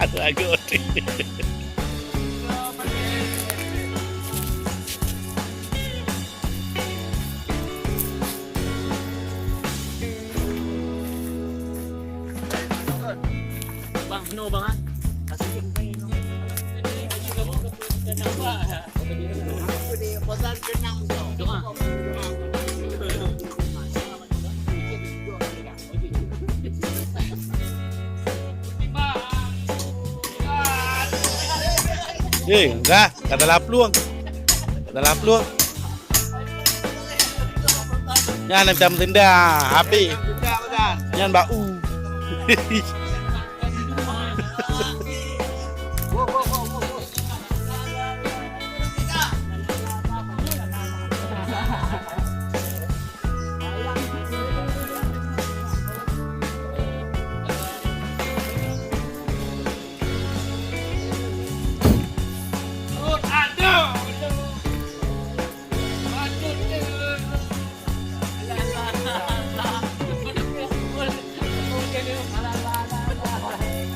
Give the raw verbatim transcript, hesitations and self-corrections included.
Aduh, agut. Bang, no, bang, ah. Doa. Eh, dah, kata lapluang. Kata lapluang. Nyan nak tendang, habis. Nyan bak u.